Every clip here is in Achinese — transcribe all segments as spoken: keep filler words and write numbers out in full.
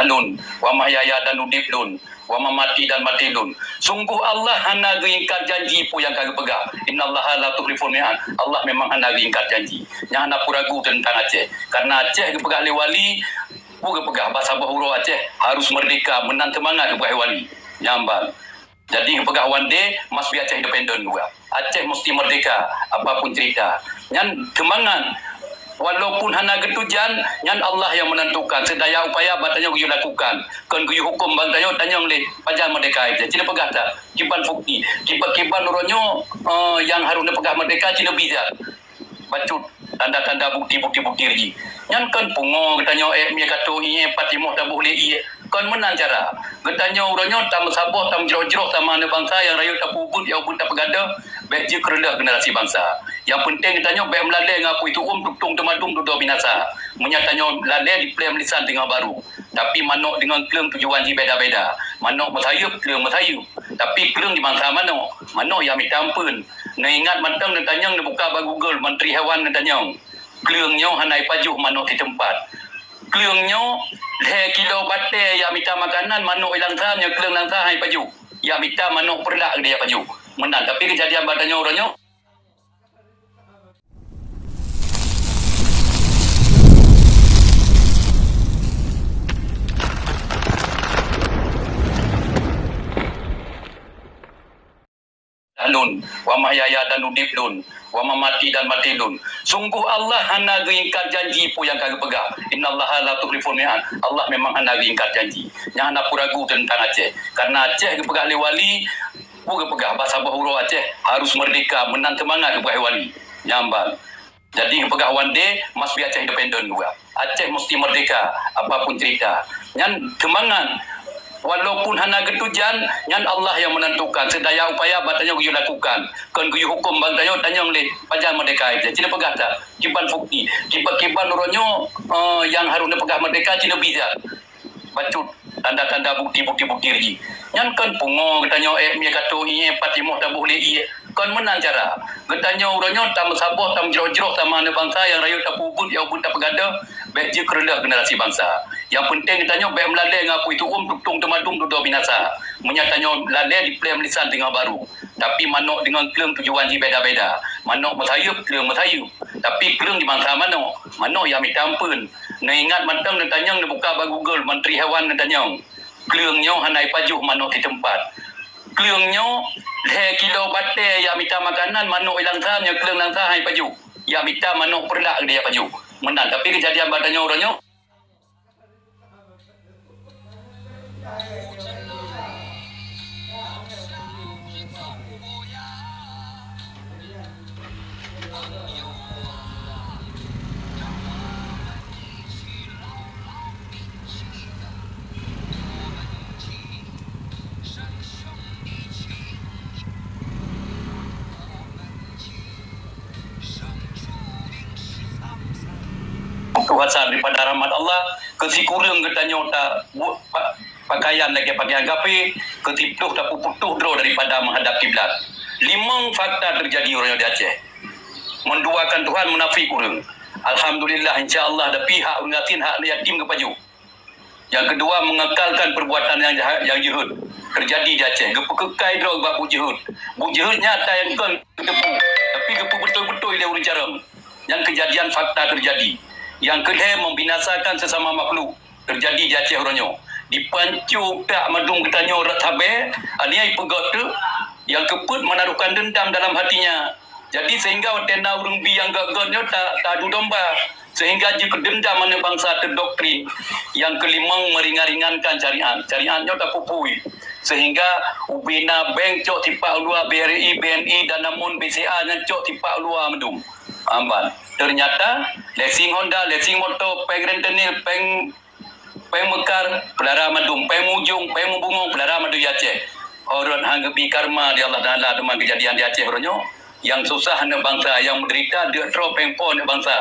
lôn, wa mahyaya dan udép lôn, wa mamati dan maté lôn. Sungguh Allah hana geuingkar janji peue nyang ka geupeugah. Innallaha la yukhliful mi'ad. Allah memang hana geuingkar janji. Nyan hana peue ragu teuntang Aceh. Karena Aceh geupeugah lé wali, peue geupeugah, bak saboh uroe Aceh harus merdeka, meunan seumangat geupeugah lé wali. Nyan ban. Jadi geupeugah one day must be Aceh independent juga. Aceh mesti merdeka, apapun cerita. Nyan seumangat. Walaupun hana geutujan, nyan Allah yang menentukan. Sedaya upaya bak tanyoe geuyue lakukan. Kon geuyue huköm bak tanyoe, tanyong lé pajan merdeka itu. Cina peugah that. Kiban bukti. Kiban-kiban uroe nyoe, eh, yang harus neupeugah merdeka, cina bi that. Bacut tanda-tanda bukti-bukti, bukti jih. Nyan kon pungo geutanyoe ék mié katô ié pat timoh taboh lé ié. Kon meunan cara. Geutanyoe uroe nyoe tameusaboh, tameujroh-jroh sama aneuk bansa nyang rayeuk tapeubuet, nyang ubeut tapeugadôh, bék jeuet keu reuloh generasi bansa. Nyang peunteng geutanyoe bék meulalé ngon apui tu'uem, tutong teumadum dudoe binasa. Meunyoe tanyoe lalé diplém lisan teungoh barô. Tapi manok deungon kleueng tujuan jih beda-beda. Manok meusayeup, kleueng meusayeup. Tapi kleueng di bansa manok. Manok nyang mita ampeuen. Neuingat mantong, neutanyong, neubuka bak Google, Menteri Hewan neutanyong. Kleueng nyoe hana jipajoh manok di teumpat. Kleueng nyoe lhèe kilo batèe jak mita makanan, manok di Langsa, nyoe kleueng Langsa hana jipajoh. Jak mita manok Peureulak geujak pajoh. Meunan, tapi keujadian bak tanyoe uroe nyoe. Lôn, wa mahyaya dan udép lôn, wa mamati dan maté lôn. Sungguh Allah hana geuingkar janji peue nyang ka geupeugah. Innallaha la yukhliful mi'ad. Allah memang hana geuingkar janji. Nyan hana peue ragu teuntang Aceh. Karena Aceh geupeugah lé wali, peue geupeugah, bak saboh uroe Aceh harus merdeka, meunan seumangat geupeugah lé wali. Nyan ban. Jadi geupeugah one day must be Aceh independent juga. Aceh mesti merdeka, apapun cerita. Nyan seumangat. Walaupun hana geutujan, nyan Allah yang menentukan. Sedaya upaya bak tanyoe geuyue lakukan. Kon geuyue huköm bak tanyoe, tanyong lé pajan merdeka itu. Cina peugah that. Kiban bukti. Kiban-kiban uroe nyoe, eh, yang harus neupeugah merdeka, cina bi that. Bacut tanda-tanda bukti-bukti, bukti jih. Nyan kon pungo geutanyoe ék mié katô ié pat timoh taboh lé ié. Kon meunan cara. Geutanyoe uroe nyoe tameusaboh, tameujroh-jroh sama aneuk bansa nyang rayeuk tapeubuet, nyang ubeut tapeugadôh, bék jeuet keu reuloh generasi bansa. Nyang peunteng geutanyoe bék meulalé ngon apui tu'uem, tutong teumadum dudoe binasa. Meunyoe tanyoe lalé diplém lisan teungoh barô. Tapi manok deungon kleueng tujuan jih beda-beda. Manok meusayeup, kleueng meusayeup. Tapi kleueng di bansa manok. Manok jak mita ampeuen. Neuingat mantong, neutanyong, neubuka bak Google, Menteri Hewan neutanyong. Kleueng nyoe hana jipajoh manok di teumpat. Kleueng nyoe lhèe kilo batèe jak mita makanan, manok di Langsa, nyoe kleueng Langsa hana jipajoh. Jak mita manok Peureulak geujak pajoh. Meunan, tapi keujadian bak tanyoe uroe nyoe. Keukuasaan daripada rahmat Allah, keu sikureueng geutanyoe tabuet pa-, pakaian lagèe pakaian kafé, keu siplôh tapeuputoh droe daripada meuhadab kiblat. Limong fakta teujadi uroe nyoe di Aceh. Meuduakan Tuhan, munafék ureueng. Alhamdulillah, insya Allah, tapi hak ureueng gasien, hak aneuk yatim geupajoh. Nyang keudua, mengekalkan perbuatan nyang jahat, nyang jeuhet teujadi di Aceh. Geupeukeukai droe bak buet jeuhet. Buet jeuhet nyan ata nyang kon geuteupeue, tapi geupeubeutôi-beutôi lé ureueng carông. Nyan keujadian fakta teujadi. Nyang keulhèe, membinasakan sesama makhluk teujadi di Aceh uroe nyoe. Dipanco utak mandum geutanyoe rot sabé, aniaya peugöt teuk, nyang keupeuet menaruhkan dendam dalam hatinya. Jadi, sehingga watèe na ureueng bi nyang göt-göt nyoe ta-, taadu domba, sehingga jeuet keu dendam aneuk bansa teudoktrin. Nyang keulimong, meringan-ringankan syariat. Syariat nyoe tapeupui. Sehingga ubena beng cok sipak luwa, B R I, B N I, Danamon, B C A nyan cok sipak luwa mandum. Amban. Ternyata, leasing Honda, leasing moto, peng rentenir, peng Peng meukar, peulara mandum, peng mujông, peng meubungong, peulara mandum di Aceh. Ho rot han geubi karma di Allah Taala teuma keujadian di Aceh uroe nyoe. Nyang susah aneuk bansa, nyang meudeurita deuk troe peng po aneuk bansa.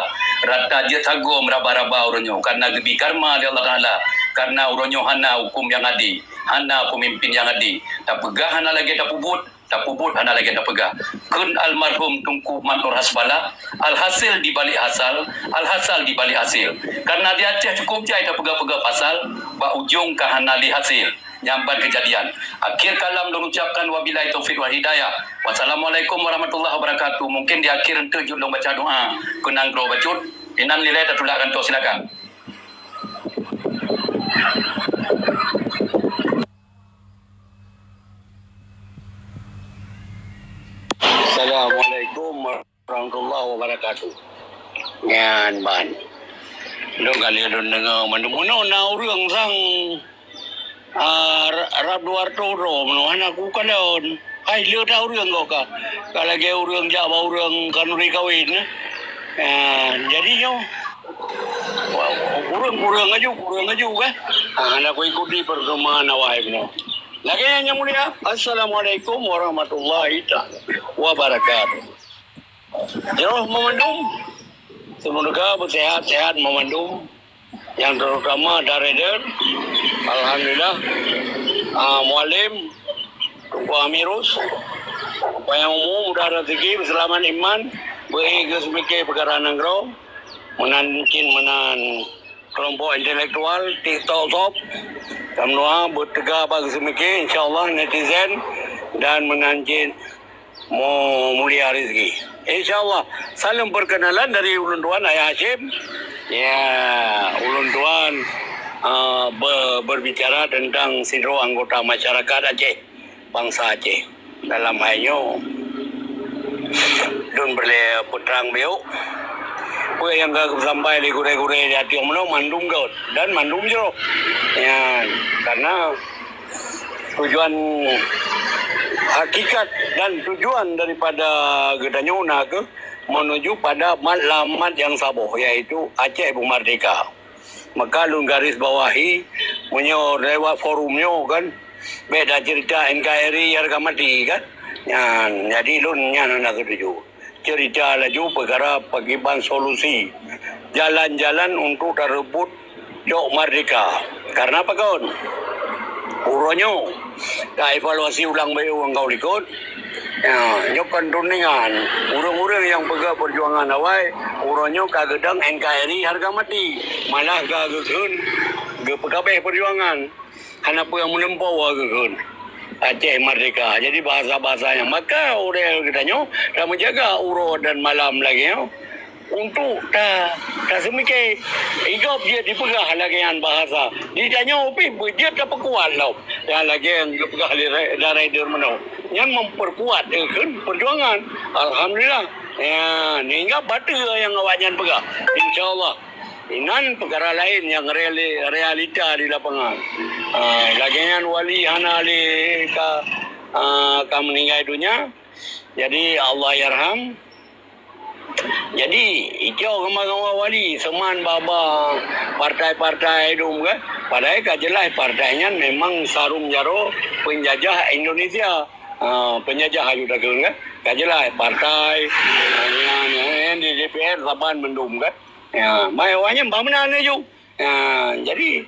Rata jeuet sagoe meuraba-raba uroe nyoe, kareuna geubi karma di Allah Taala. Kareuna uroe nyoe hana huköm nyang adé, hana peumimpin nyang adé. Tapeugah hana lagèe tapeubuet, tapeubuet hana lagée tapeugah. Kheun almarhum Teungku Mat Nur Hasballah, "Alhasil di balik hasal, alhasal di balik hasil." Karena di Aceh cukup jai tapeugah-peugah pasal, bak ujong ka hana lé hasil. Nyan ban keujadian. Akhir kalam lôn ucapkan wabillahi taufiq wal hidayah. Wassalamualaikum warahmatullahi wabarakatuh. Mungkin di akhir eunteuk jeuet lôn baca doa keu nanggroe bacut. Inan nilai tatulak kantor, silakan. Assalamualaikum warahmatullahi wabarakatuh. Nyan ban. Lôn kali lôn deungoe mandum meunoe na ureuëng sang, ah, ra-, rab dua ratus droe meunoe hana kukalon. Hai le that ureuëng kok ka. Ka lagée ureuëng jak bak ureuëng khanuri kawin. Ah, jadi nyoe, wa-, ureuëng-ureuëng aju, ureuëng aju kan. Ah, hana kuikuti perkembangan awai meunoe. Lagée nyan, Yang Mulia, assalamualaikum warahmatullahi taala wabarakatuh. Yoh, meumandum. Semoga beusehat-sehat meumandum. Yang terutama Dareder, alhamdulillah, ah, Mualem, Teungku Amirus, panjang umu, mudah rezeki, beuseulamat iman, beu-ék geuseumiké peukara nanggroe, meunan cit meunan kelompok intelektual, TikTok Shop, tamnoe beuteuga bak geuseumiké, insya Allah netizen, dan meunan cit Mu-, Mulia Rizki. Insya Allah, salam perkenalan dari ulôn tuan Ayah Hasyim. Ya, ulôn tuan, eh, be-, berbicara tentang sidroe anggota masyarakat Aceh, bangsa Aceh. Dalam hal nyoe, lôn peureulée peutrang biôk. Peue nyang ka geusampai lé gurée-gurée di ateueh meunoe mandum göt dan mandum jroh. Ya, karena tujuan hakikat dan tujuan daripada geutanyoe na kheueh menuju pada matlamat nyang saboh, yaitu Aceh beumerdeka. Maka lôn garis bawahi, meunyoe lewat forum nyoe kan, bék taceurita N K R I hareuga mati kan. Nyan, jadi lôn nyan hana setuju. Ceurita laju peukara pakriban solusi jalan-jalan untuk tareubot cok merdeka. Karena pakon? Uroe nyoe taevaluasi ulang bayeue ngon likot. Ya, nyoe kon rundingan. Ureuëng-ureuëng nyang peugah perjuangan awai, uroe nyoe ka geudong N K R I hareuga mati. Malah ka geukheun geupeukabeh perjuangan. Hana peue meulumpoe geukheun Aceh merdeka. Jadi bahasa-bahasa nyang maka ureuëng geutanyoe ka meujaga uroe dan malam lagée nyoe untuk ta-, taseumiké. Igob jeuet dipeugah lagée nyan bahasa. Ditanyoe pih beujeuet tapeukuat lom. Nyang lagée nyang geupeugah lé Ra-, Dareder meunoe. Nyan memperkuat, eh, kheun perjuangan. Alhamdulillah. Ya, hingga bateu nyang awaknyan peugah. Insya Allah. Inan peukara laén nyang reali-, realita di lapangan. Ah, lagée nyan wali hana lé ka, ah, ka meuninggai donya. Jadi, Allah yarham. Jadi, icok gama-gama wali, seuman bak-bak partai-partai dum kan. Padahai ka jeulaih partai nyan memang sarong jaroe peunjajah Indonesia. Ah, peunjajah aju takheun kan. Ka jeulaih partai, ah, nyan, nyan, nyan di D P R saban mandum kan. Ya, mai awaknyan bah meunan laju. Ya, jadi,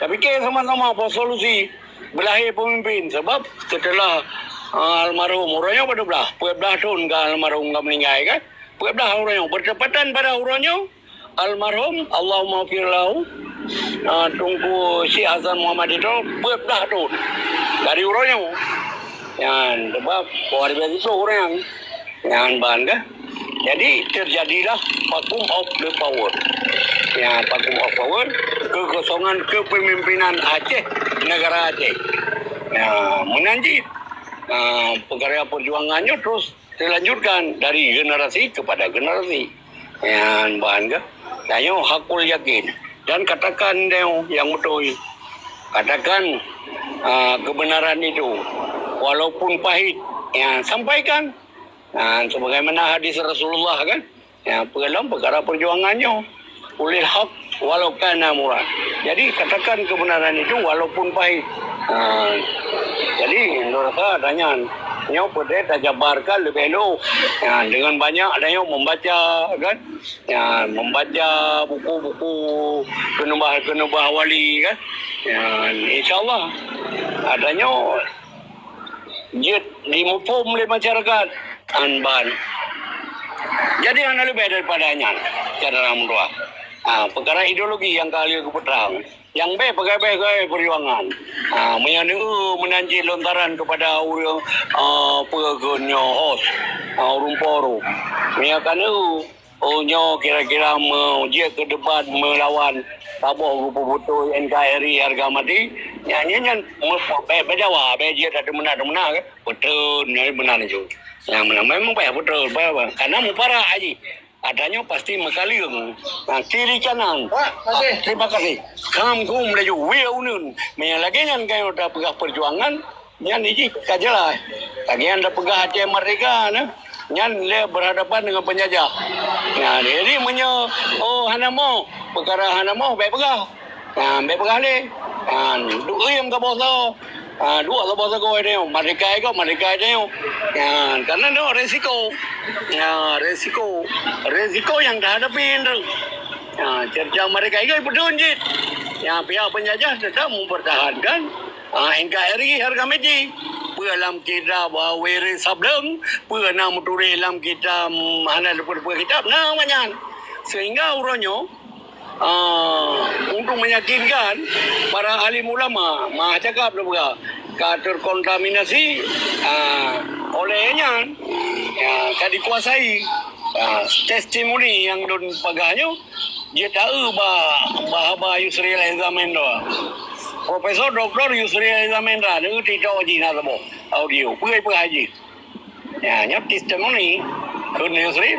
tapike sama-sama apa solusi beulahé peumimpin. Sebab seuteulah, ah, almarhum, uroe nyoe padub blah, peuet blah thon ka almarhum ka meuninggai kan? Peuet blah uroe nyoe. Bertepatan pada uroe nyoe, almarhum, Allahumma fir lahu, ah, Teungku Syekh Hasan Muhammad Idrol, peuet blah thon dari uroe nyoe. Nyan, sebab luar biasa ureuëng. Nyan ban kah? Jadi, terjadilah vacuum of the power. Ya, vacuum of power, kekosongan kepemimpinan Aceh, negara Aceh. Ya, meunan cit, ah, peukara perjuangan nyoe terus dilanjutkan dari generasi kepada generasi. Nyan ban kah? Tanyoe hakul yakin. Dan katakan tanyoe nyang beutôi. Katakan, ah, kebenaran itu. Walaupun pahit, ya, sampaikan. Nah, sebagaimana hadis Rasulullah kan, ya, peue lom peukara perjuangan nyoe. Qulil haq walau kana murran. Jadi, katakan kebenaran itu walaupun pahit. Nah, jadi, lôn rasa tanyan, nyoe peudeh tajabarkan leubeh lom. Ya, dengan banyak tanyoe membaca kan, ya, membaca buku-buku keunubah-keunubah wali kan. Ya, insya Allah, ah, tanyoe jeuet jimuphom lé masyarakat, an ban. Jadi hana leubeh daripada nyan, cara ureuëng tuha. Ha, peukara ideologi nyang ka lheueh geupeutrang. Nyang bék peugabai-gabai peujuangan. Ha, meunyoe neueu meunan cit lontaran keupada ureuëng, ha, peue kheun nyoe host, ha, ureuëng forum. Meunyoe ka neueu, oh, nyoe kira-kira meu-, jeuet keu debat meulawan saboh geupeubeutôi N K R I harga mati, nyan, nyan, nyan, meu-, bék, bék dawa, bék jeuet tateumeunak-teumeunak, kan? Beutôi, nyan beuna laju. Nyang meunan memang payah beutôi, payah, payah. Karena muparak jih. Ata nyoe pasti meukaleueng. Nah, kiri kanan. Wah, makasih. Terima kasih. Kam kum laju, wia uneun. Meunyoe lagée nyan kayue tapeugah peujuangan, nyan jih ka jeulaih. Lagée nyan tapeugah Aceh merdeka na, nyan lé berhadapan dengan penjajah. Nah, jadi meunyoe, oh, hana moh, peukara hana moh, bék peugah. Ha, bék peugah lé. Ha, duek iem ka boh sagoe. Ha, duek ka boh sagoe tanyoe. Merdeka iko, merdeka tanyoe. Ha, karena nyoe resiko. Ha, resiko. Resiko nyang tahadapi indru. Ha, cerca merdeka iko beutôi jih. Nyang pihak penjajah tetap mempertahankan, ha, N K R I harga mati. Peue lam kitab, ha, wirid sableng, peue na meutuléh lam kitab, hana leupeu-leupeu kitab, na awaknyan. Sehingga uroe nyoe, ah, untuk meyakinkan para alim ulama, mah cakap lôn peugah, ka terkontaminasi, ah, oleh nyan, ya, ka dikuasai. Ah, testimoni nyang lôn peugah nyoe, jeuet taeu bak, bak haba Yusril Izzah Mahendra. Profesor Doktor Yusril Izzah Mahendra, neu TikTok jih na saboh audio, peue peugah jih. Ya, nyoe testimoni kheun Yusril,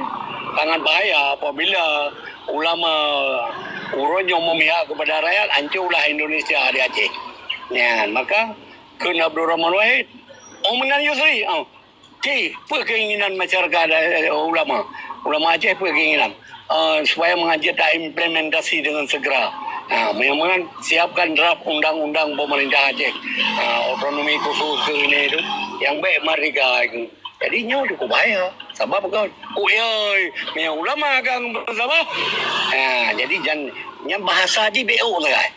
sangat bahaya apabila ulama uroe nyoe memihak kepada rakyat, hancurlah Indonesia di Aceh. Ya, maka kheun Abdul Rahman Wahid, oh, meunan Yusril, oh. Ki, peue keinginan masyarakat, eh, ulama? Ulama Aceh peue keinginan? Eh, supaya mengaji taimplementasi dengan segera. Ha, mudah-mudahan siapkan draft undang-undang pemerintah Aceh. Ha, otonomi khusus ke ini tu, yang baik merdeka itu. Jadi nyoe cukup bahaya. Sabab kon, ui, oi, meunyoe ulama ka beusabab. Ha, jadi jan, nyan bahasa jih beok sagai.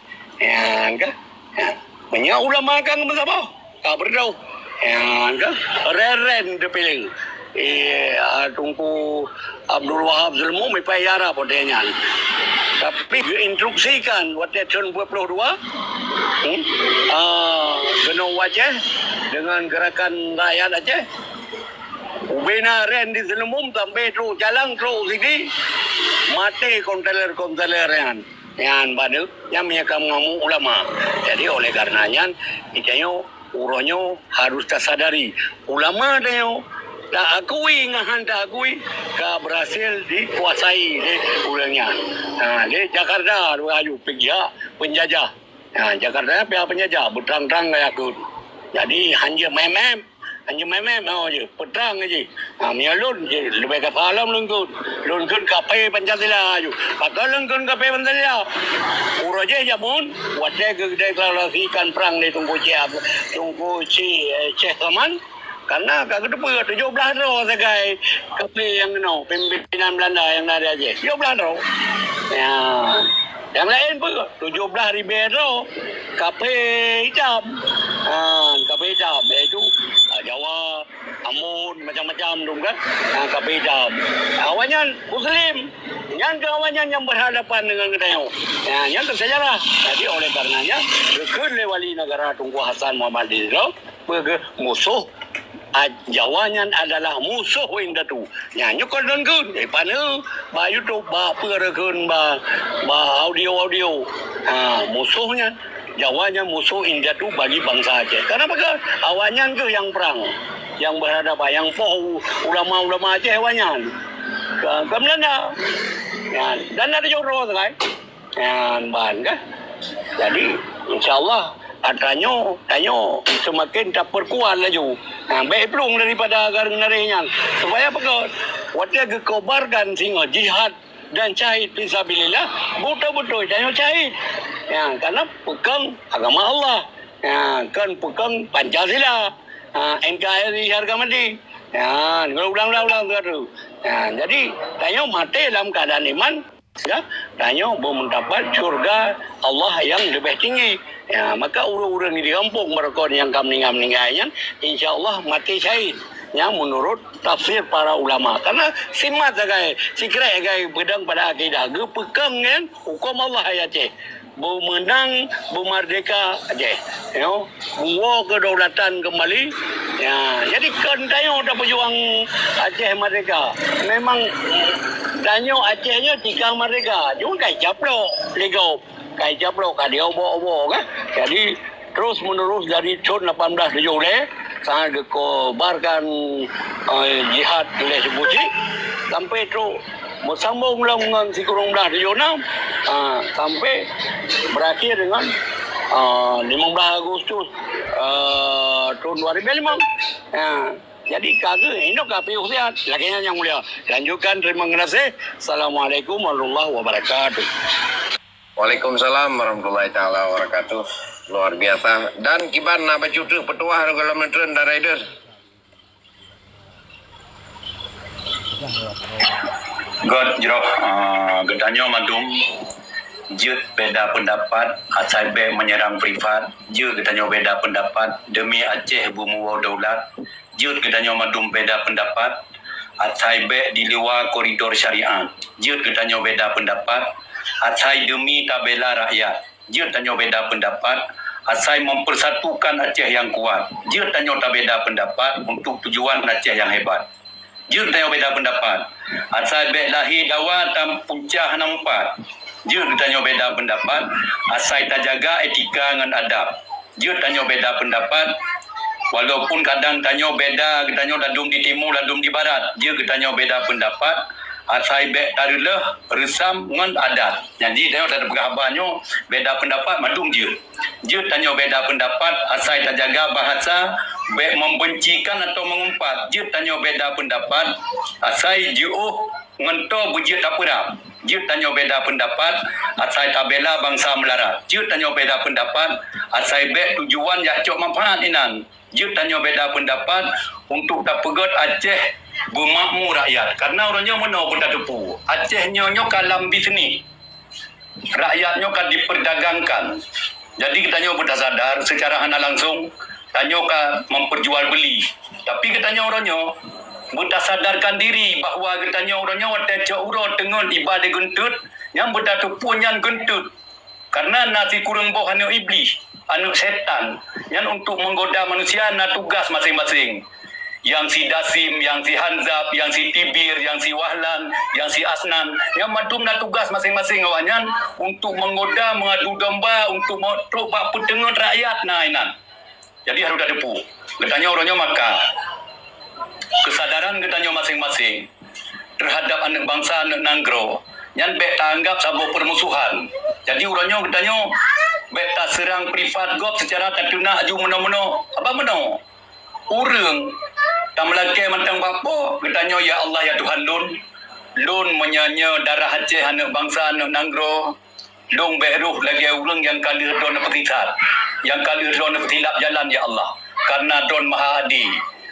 Ya, kan? Ha, meunyoe ulama ka beusabab. Ka beudôh. Ya, kan? Ren-ren teupiléh. Eh, ah, Teungku Abdul Wahab Zulmum ipai Arab watée nyan. Tapi geuinstruksikan watée thon dua puluh dua, hmm, ah, keunoe u Aceh dengan gerakan rakyat Aceh. Ubena ren di Zulmum sampai trok jalan, trok sigi, maté kontainer-kontainer nyan. Nyan bade, nyan meunyoe ka meungamuk ulama. Jadi oleh karena nyan, geutanyoe uroe nyoe harus tasadari, ulama tanyoe taakui ngon han taakui ka berhasil dikuasai lé ureuëng nyan. Ha, lé Jakarta laju pihak penjajah. Ha, Jakarta pihak penjajah, beutrang-trang gaya kheun. Jadi hanjeuet mém-mém, hanjeuet mém-mém, oh, je, peutrang je. Ha, meunyoe lôn, je, leubeh gata lom lôn kheun. Lôn kheun kaphé Pancasila aju. Pakon lôn kheun kaphé Pancasila? Uroe jih jameun, watée geudeklarasikan prang lé Teungku Syekh Ab-, Teungku Syekh, eh, Syekh Saman, karena ka geuteupeue tujoh blaih droe sagai kaphé nyang keunoe, pimpinan Belanda nyang na di Aceh. Tujoh blaih droe. Ya. Nyang laén peue? Tujoh blaih ribée droe kaphé itam. Ha, kaphé itam, iaitu, ah, Jawa, Ambon, macam-macam tu kan. Ha, kaphé itam. Awaknyan Muslim. Nyan keuh awaknyan nyang berhadapan dengan geutanyoe. Ya, nyan keuh sejarah. Jadi, oleh karenanya, geukheun lé Wali Negara Teungku Hasan Muhammad Aziz Rauf, peue keuh musoh, a-, Jawa nyan adalah musoh indatu. Nyan nyoe kon lôn kheun, eh, pane, bak YouTube, bak peue kheun, bak, bak audio-audio. Ha, musoh nyan, Jawa nyan musoh indatu bagi bansa Aceh. Kenapa keuh? Awaknyan keuh nyang prang, nyang berhadapan, nyang poh u-, ulama-ulama Aceh awaknyan. Ka, ka Belanda. Nyan, dan ada joro sagai. Nyan ban kan. Jadi, insya Allah, ata nyoe, tanyoe seumaken tapeukuat laju. Ha, bék plueng daripada gareung nareh nyan. Supaya peugah, watée geukobarkan singoh jihad dan syahid fisabilillah, beutôi-beutôi tanyoe syahid. Ya, karena peukong agama Allah. Ya, kon peukong Pancasila. Ha, N K R I harga mati. Ya, ulang-ulang, ulang tu. Ya, jadi, tanyoe maté dalam keadaan iman. Ya, tanyoe beumeudapat syurga Allah nyang leubeh tinggi. Ya, maka ureuëng-ureuëng di gampông baroekon nyang ka meuninggai-meuninggai nyan, insya Allah maté syahid. Nyan meunurot tafsir para ulama. Karena simat sagai, sikrek sagai peudong pada akidah, geupeukong ngon huköm Allah hai Aceh. Beumeunang, beumerdeka Aceh. Yo, buwoe keudaulatan keumbali. Ya, jadi kon tanyoe tapeujuang Aceh merdeka. Memang tanyoe Aceh nyoe tikang merdeka. Cuma kai caplok lé gob. Kai caplok ka diobok-obok kan. Jadi terus menerus dari tahun lapan belas tujuh belas sangat geukobarkan eh, jihad oleh Sebuci sampai trok bersambung lom ngon sikureueng belas tujuh enam ha, sampai berakhir dengan uh, lima belas Agustus uh, tahun dua ribu lima. Ha, jadi kagak ini kapi usiat. Lagi yang mulia. Lanjutkan, terima kasih. Assalamualaikum warahmatullahi wabarakatuh. Waalaikumsalam warahmatullahi taala wabarakatuh. Luar biasa. Dan kiban na bacut teuk peutuah dalam neutreun dan rider. Göt jroh ah, geutanyoe mandum jeuet beda pendapat asai bèk menyerang privat, jeuet geutanyoe beda pendapat demi Aceh beumuwoe daulat, jeuet geutanyoe mandum beda pendapat asai bèk di luwa koridor syariat. Jeuet geutanyoe beda pendapat asai demi tabela rakyat. Jeuet tanyoe beda pendapat asai mempersatukan Aceh nyang kuat. Jeuet tanyoe tabeda pendapat untuk tujuan Aceh nyang hebat. Jeuet tanyoe beda pendapat asai bèk lahé dawa tam punca hana meupat. Jeuet tanyoe beda pendapat asai tajaga etika ngon adab. Jeuet tanyoe beda pendapat, walaupun kadang tanyoe beda, geutanyoe ladum di timu, ladum di barat. Jeuet geutanyoe beda pendapat, asai bèk tareuleuh reusam ngon adat. Jadi tanyoe tapeugah haba nyoe beda pendapat mandum jeuet. Jeuet tanyoe beda pendapat asai tajaga bahasa bèk membencikan atau mengumpat. Jeuet tanyoe beda pendapat asai jiôh ngon toe beujeuet tapeurab. Jeuet tanyoe beda pendapat asai tabela bansa meularat. Jeuet tanyoe beda pendapat asai bèk tujuan jak cok manfaat inan. Jeuet tanyoe beda pendapat untuk tapeugöt Aceh beumakmu rakyat. Karena uroe nyoe meunoe pun tateupeue, Aceh nyoe nyoe ka lam bisnis. Rakyat nyoe ka diperdagangkan. Jadi geutanyoe beutasadar secara hana langsung tanyoe ka memperjual beli. Tapi geutanyoe uroe nyoe beutasadarkan diri bahwa geutanyoe uroe nyoe watèe cok uroe teungeut iba di geunteut, nyang beutateupeue nyan geunteut. Karena na sikureueng boh aneuk iblih, aneuk setan, nyan untuk menggoda manusia na tugas maséng-maséng. Yang si Dasim, yang si Hanzab, yang si Tibir, yang si Wahlan, yang si Asnan, nyang mandum na tugas maséng-maséng awaknyan untuk menggoda, mengadu domba, untuk trok bak peuteungeut rakyat na inan. Jadi harôh tateupeue, geutanyoe uroe nyoe maka kesadaran geutanyoe maséng-maséng terhadap aneuk bansa, aneuk nanggroe, nyan bèk taanggap saboh permusuhan. Jadi uroe nyoe geutanyoe bèk taseurang privat gob secara tateunak aju meunoe-meunoe. Haba meunoe, ureueng tameulakèe mantong bak po, geutanyoe, "Ya Allah, ya Tuhan lôn, lôn meunyoe nyoe darah Aceh, aneuk bansa, aneuk nanggroe, lôn bèk rôh lagèe ureueng nyang ka lheueh droeneuh peusisat, nyang ka lheueh droeneuh peusilap jalan, ya Allah. Karena Droen maha adé,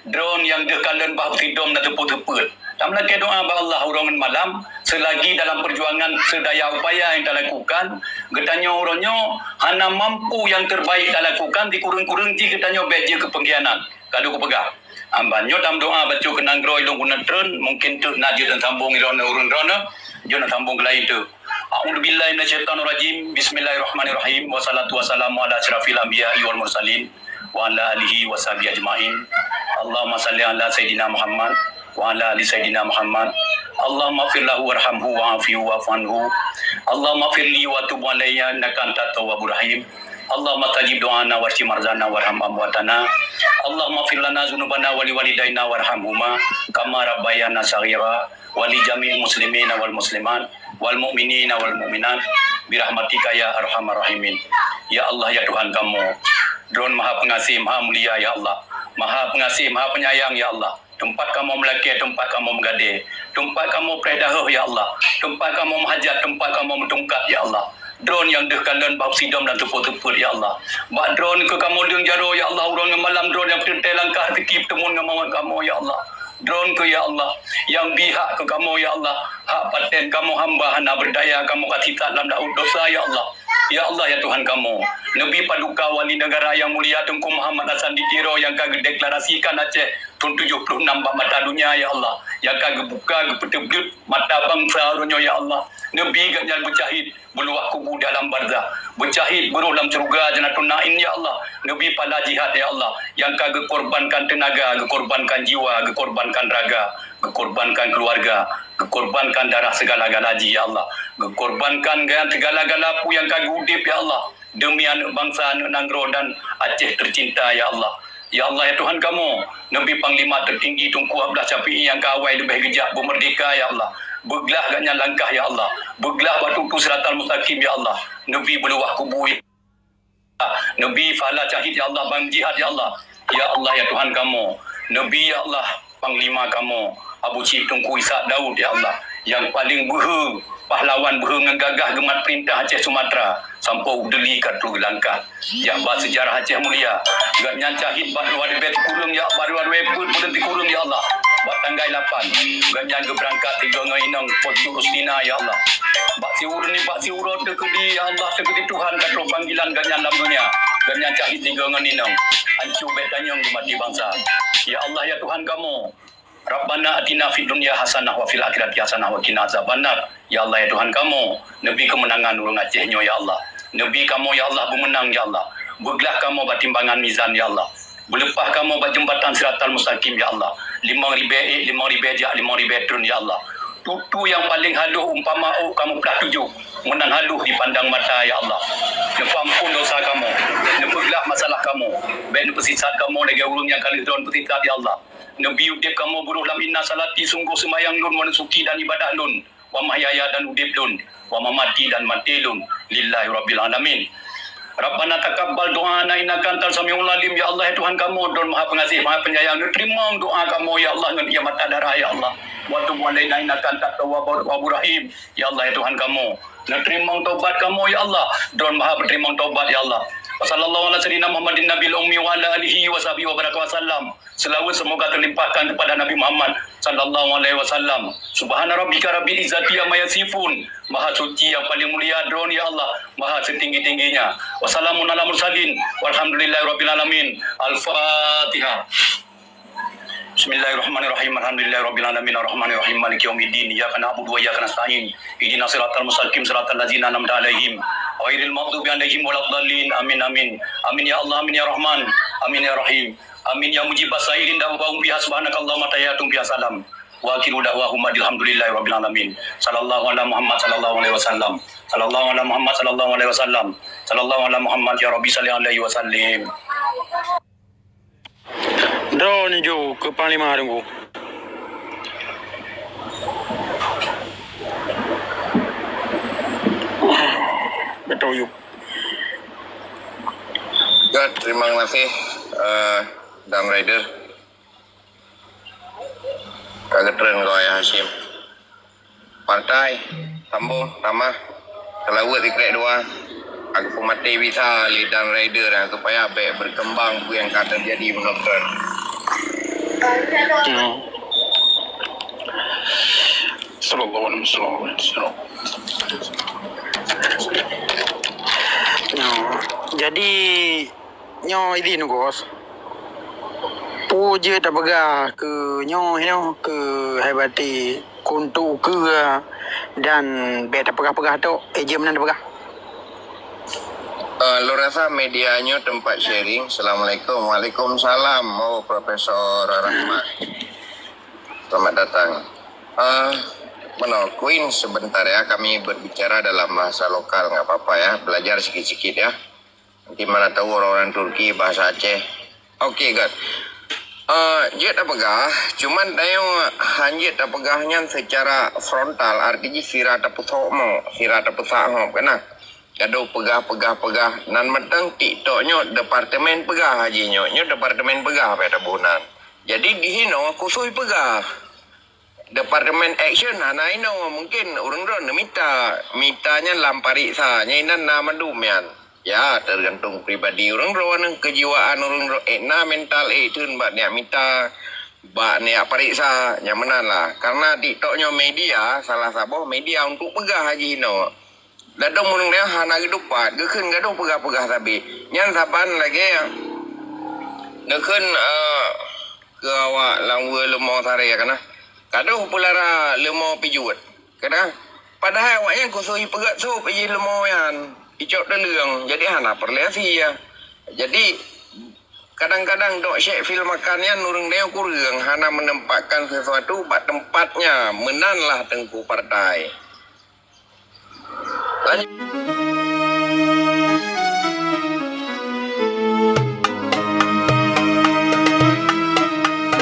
Droen nyang deuh kalon bah sidom na teupeu-teupeu." Tameulakèe doa bak Allah uroe ngon malam, selagi dalam perjuangan sedaya upaya nyang talakukan, geutanyoe uroe nyoe hana mampu nyang terbaik talakukan, sikureueng-kureueng jih geutanyoe bèk jeuet keu pengkhianat. Ka lheueh kupeugah, amban nyoe tameudoa bacut keu nanggroe ilôn keuneuk treun, mungken teuk na jeuet sambong ilôn ureueng droeneuh, jeuet sambong keu laén teuk. A'udzubillahi minasyaitonirrajim. Bismillahirrahmanirrahim. Wassalatu wassalamu ala asyrafil anbiya'i wal mursalin wa ala alihi wa sahbihi ajmain. Allahumma shalli ala sayyidina Muhammad wa ala ali sayyidina Muhammad. Allahumma ighfir lahu warhamhu wa'afihi wa'fu anhu. Allahumma ighfirli wa tub alayya innaka antat tawwabur rahim. Allahumma stajib du'ana wasyfi mardana warham amwatana. Allahumma ighfir lana dzunubana wa liwalidaina warhamhuma kama rabbayana shaghira wa li jami'il muslimina wal muslimat wal mu'minina wal mu'minat birahmatika ya arhamar rahimin. Ya Allah, ya Tuhan kamoe, Droen maha peungaséh, maha mulia, ya Allah. Maha peungaséh, maha peunyayang, ya Allah. Teumpat kamoe meulakèe, teumpat kamoe meugadée, teumpat kamoe preh daheuh, ya Allah. Teumpat kamoe meuhajat, teumpat kamoe meutungkat, ya Allah. Droen nyang deuh kalon bah sidom dan teupeu-teupeu, ya Allah. Bak Droen keu kamoe leueng jaroe, ya Allah, uroe ngon malam Droen nyang peuteuntèe langkah, teuki peuteumon ngon mawöt kamoe, ya Allah. Droen keu, ya Allah, nyang bi hak keu kamoe, ya Allah. Hak paten kamoe hamba hana beurdaya, kamoe ka sisat lam laôt dosa, ya Allah. Ya Allah, ya Tuhan kamoe, neubi paduka wali neugara nyang mulia Teungku Muhammad Hasan di Tiro nyang ka geudeklarasikan Aceh thon tujoh ploh nam bak mata donya, ya Allah, nyang ka geubuka geupeuteubleuet mata bansa uroe nyoe, ya Allah. Neubi gobnyan beucahid beuluwah kubu di alam barzakh, beucahid beurôh lam syeuruga Jannatun Naim, ya Allah. Neubi pahala jihad, ya Allah, nyang ka geukorbankan teunaga, geukorbankan jiwa, geukorbankan raga, geukorbankan keuluwarga, geukorbankan darah sigala-gala jih, ya Allah. Geukorbankan gobnyan sigala-gala peue nyang ka geuudeb, ya Allah, deumi aneuëk bansa, aneuëk nanggroe dan Aceh teucinta, ya Allah. Ya Allah, ya Tuhan kamoe, neubi Panglima Teutinggi Teungku Abdullah Syafi'i nyang ka awai leubeh geujak beumeurdeka, ya Allah. Beuglah gobnyan langkah, ya Allah. Beuglah bak tutoe siratal mustaqim, ya Allah. Neubi beuluwah kubu, ya Allah. Neubi pahala syahid, ya Allah, ban jihad, ya Allah. Ya Allah, ya Tuhan kamoe, neubi, ya Allah, Panglima kamoe, Abu Syik Teungku Ishak Daud, ya Allah, nyang paleng beuhe, pahlawan beuhe ngon gagah geumat peurintah Aceh Sumatra, sampoe u Deli ka troh geulangkah. Jak bak seujarah Aceh mulia, gobnyan syahid bak dua ribèe sikureueng, ya, bak dua ribèe peuet buleuen sikureueng, ya Allah, bak tanggai lapan. Gobnyan geubeurangkat sigoe ngon inong Pucuk Rusdina, ya Allah. Bak siuroe nibak siuroe teukeudi, ya Allah, teukeudi Tuhan ka troh panggilan gobnyan lam donya. Gobnyan syahid sigoe ngon inong. Ancu bèk tanyong geumaté bansa. Ya Allah, ya Tuhan kamoe, Rabbana atina fid dunya hasanah wa fil akhirati hasanah wa qina azabannar. Ya Allah, ya Tuhan kamoe, neubi keumeunangan ureuëng Aceh nyoe, ya Allah. Neubi kamoe, ya Allah, beumeunang, ya Allah. Beuglah kamoe bak timbangan mizan, ya Allah. Beuleupah kamoe bak jeumbatan siratal mustaqim, ya Allah. Limong ribèe ék, limong ribèe jak, limong ribèe treun, ya Allah. Tutoe nyang paleng halôh umpama ôk kamoe plah tujoh, meunan halôh dipandang mata, ya Allah. Neupeuampon dosa kamoe, neupeuglah masalah kamoe, bèk neupeusisat kamoe lagèe ureuëng nyang ka lheueh droen peusisat, ya Allah. Neubi udeb kamoe beurôh lam inna salati, sunggoh seumayang lôn, wa nusuki dan ibadah lôn, wa mahyaya dan udeb lôn, wa mamati dan maté lôn, lillahi rabbil alamin. Rabbana taqabbal du'ana innaka antas samiul alim. Ya Allah, ya Tuhan kamoe, Droen Maha Peungaséh, Maha Penyayang, neuteurimong doa kamoe, ya Allah, ngon ié mata darah, ya Allah. Wa tub alaina innaka antat tawwabur rahim. Ya Allah, ya Tuhan kamoe, neuteurimong tobat kamoe, ya Allah. Droen Maha Peuteurimong tobat, ya Allah. Wa sallallahu ala sayyidina Muhammadin nabil ummi wa ala alihi wa sahbihi wa baraka wa sallam. Seulaweuet seumoga teulimpahkan keupada Nabi Muhammad sallallahu alaihi wasallam. Subhana rabbika rabbil izzati amma yasifun. Maha suci nyang paleng mulia Droen, ya Allah. Maha seutinggi-tingginya. Wa salamun ala mursalin. Walhamdulillahi rabbil alamin. Al-Fatihah. Bismillahirrahmanirrahim. Alhamdulillahi rabbil alamin. Arrahmanirrahim. Maliki yaumiddin. Iyyaka na'budu wa iyyaka nasta'in. Ihdinas siratal mustaqim, siratal ladzina an'amta 'alaihim, ghairil maghdubi 'alaihim waladdallin. Amin, amin. Amin ya Allah, amin ya Rahman, amin ya Rahim. Amin ya mujibas sailin da'wahum fiha subhanakallahumma tahiyyatuhum fiha salam. Wa akhiru da'wahum alhamdulillahi rabbil alamin. Sallallahu ala Muhammad sallallahu alaihi wasallam. Sallallahu ala Muhammad sallallahu alaihi wasallam. Sallallahu ala Muhammad ya Rabbi salli alaihi wasallim. Droeneuh ju keu Panglima Teungku. Beutôi ju. Good, terima kasih, eh, Dan Rider. Ka geutreun keu Ayah Hashim. Partai, sambong, tamah, seulaweuet sikrek dua, ka geupeumaté bisa lé Dan Rider nyan supaya bèk beukeumbang peue nyang ka teujadi meunokon. Hmm. Sallallahu alaihi wasallam. Ya, jadi, nyoe idin, Gus. Peue jeuet tapeugah keu nyoe, nyoe keu hai baté keu untuk ukeue dan bèk tapeugah-peugah tok, eh, jeuet meunan tapeugah. Eh, lôn rasa media nyoe teumpat sharing. Assalamualaikum. Waalaikumsalam. Oh, Profesor Rahmat. Selamat datang. Eh, meunoe, Queen, sebentar ya, kami berbicara dalam bahasa lokal, nggak apa-apa ya, belajar sikit-sikit ya. Nanti mana tahu orang-orang Turki bahasa Aceh. Oke, good. Eh, jeuet tapeugah, cuman tanyoe han jeuet tapeugah nyan secara frontal, arti jih sira tapeusok mo, sira tapeusak hop, keunan. Gadoh peugah, peugah, peugah. Nan mantong TikTok nyoe departemen peugah jih nyoe. Nyoe departemen peugah bak tabu nan. Jadi di hinoe khusus peugah. Departemen action hana inoe, mungkin ureueng droe neumita. Mita nyan lam pareksa, nyan inan na mandum nyan. Ya, tergantung pribadi ureueng droe, kejiwaan ureueng droe, eh, na mental, eh, theun bak neujak mita, bak neujak pareksa, nyan meunan lah. Karena TikTok nyoe media, salah saboh media untuk peugah jih inoe. Ladôm ureuëng nyan hana geutupat, geukheun gadoh peugah-peugah sabe. Nyan saban lagée geukheun, eh, keu awak lam weue leumo saré kana. Gadoh peulara leumo pijuet. Kana, padahai awaknyan khusos ipeugét sôb jih leumo nyan, icok teuleueng, jadi hana peureulée asie. Jadi, kadang-kadang dok syek fil makan nyan ureuëng nyoe kureueng hana menempatkan sesuatu bak tempatnya, meunanlah teungku partai. Lanjut.